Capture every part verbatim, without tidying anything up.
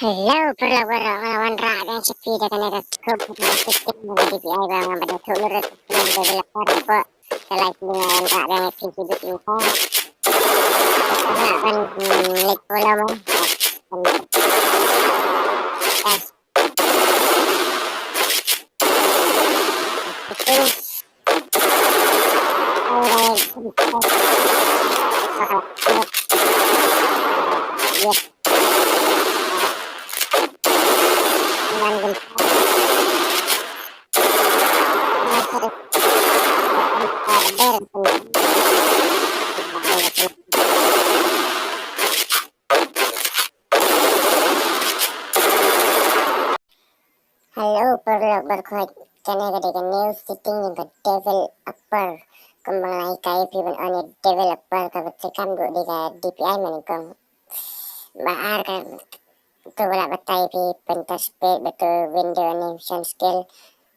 Hello, paralok baroh, nga la wanrah biang sha phi da kane ka scope, ka setting ka D P I ba nga ba da thuh lut da developer ba ka lai phi nga wanrah biang ïa phi ki bit info. Nga ban, mm, leit follow mo. Ban test. Settings. Hello, paralok baroh, kane ka dei ka new setting jong ka developer. Kumba nga la hikai ïa phi ban on ïa developer, kaba treikam ruh dei ka D P I, mane kong ba ar ka, to ba la batai ïa phi, printer speed, ba to window animation scale.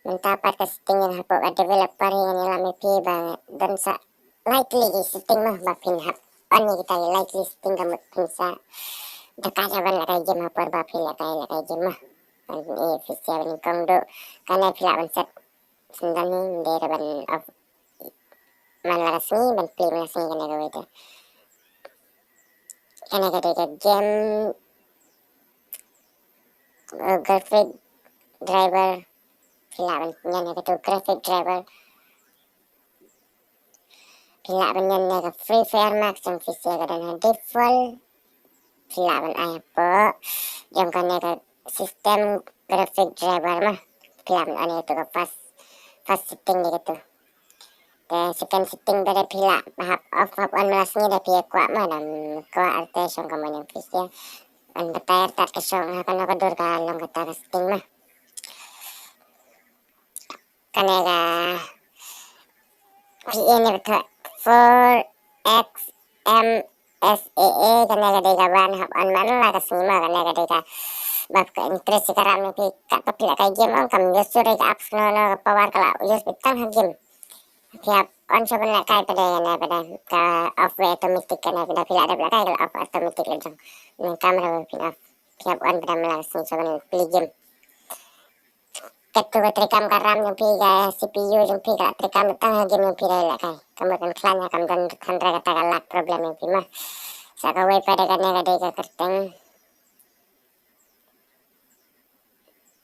Mynta pat ka setting jong hapoh ka developer hi ngan ïalam ïa phi ba don sa lai tylli ki setting mo ba phin hap on ïa kita ki lai tylli ki setting ka mut phin sa da ka jaban lehkai game ha por ba phi lehkai lehkai game mo. Ban, eh, phi sa ban kong duh. Kane phi lah ban set syndon hi, ym dei ruh ban off man la ka sngi, ban plie man la ka sngi kane kawei te. Kane ka dei ka game, eh, graphic driver. Phi lah ban ñion ïa katu graphic driver. Phi lah ban ñion ïa ka Free Fire Max jong phi, sa ka don ha default. Phi lah ban ai hapoh jong kane ka system graphic driver mo. Phi lah ban on ïa katu ka first, first setting dei katu. Te second setting ba dei phi lah hap off hap on man la sngi da phi ïa kwah mo, da ym kwah artist jong ka mon jong phi, sa ban batai artat ka shong ha kano ka dur ka long kata ka setting mo. Kane ka P A ne ba thoh four X M S A A, kane ka dei ka ban hap on man la ka sngi mo. Kane ka dei ka ba ka increase ka RAM ne phi, katba phi lehkai game ong kam use shuh re ka apps, no no ka power ka la use beit tang ha game. Phi hap on shuh ban lehkai pat de, kane pat de ka off wei automatic, kane pat de phi lah dep lehkai ka la off automatic la jong. Ne kamra wei phin off. Phi hap on pat de man la ka sngi shuh ban plie game. Katto ka treikam ka RAM jong phi, ka C P U jong phi, ka la treikam tang ha game jong phi da lehkai. Ka mut kan khlaiñ, kam don khandra kata ka lag problem jong phi mo. Sa kawei pat de kane ka dei ka kyrteng.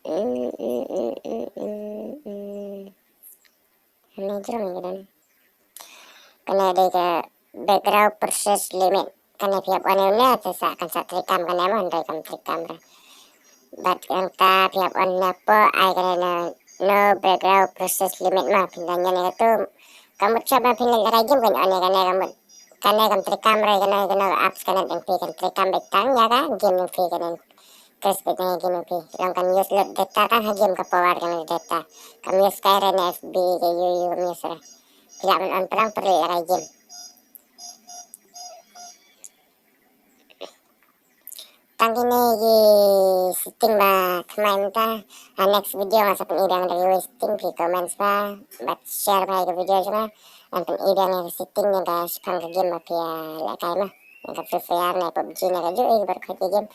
Mm, mm, mm, mm, mm, mm. Hynrei jrong ïa ka don. Kane dei ka background process limit. Kane phi hap on ïa une te sa kan sa treikam kane mo, hynrei kam treikam re. Bad kata phi hap on ïa hapoh ai kane na no background process limit mo, phin da ñion ïa katu. Ka mut shuwa ba phin leit lehkai game kan on ïa kane, ka mut kane kam treikam re, kane kane ka apps kane jong phi kan treikam beit tang ïa ka game jong phi, kane increase beit tang ïa game jong phi. Long kan use lut data tang ha game, ka power kane data. Kam use kai re na F B ka U U kam use re. Phi lah ban on prang pyrlek lehkai game. Tang kine ki setting ba thymmai mynta. Ha next video nga sa pyni biang da kiwei setting, phi comment bha bad share bha ïa ka video jong nga. Ngan pyni biang ïa ka setting ïa ka shaphang ka game ba phi ïa lehkai mo. Ïa ka Free Fire ne PUBG ne kajuh ïa ki baroh ki game.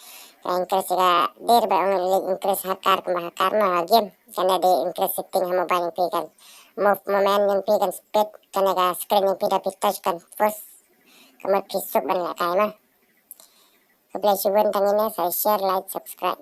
Ka increase ka dei ba ong leit increase hacker kumba hacker mo ha game. Kane dei increase setting ha mobile jong phi, kan move movement jong phi, kan speed, kane ka screen jong phi da phi touch kan pause. Ka mut phi suk ban lehkai mo. Khublei shibun, tang kine, sa share, like, subscribe.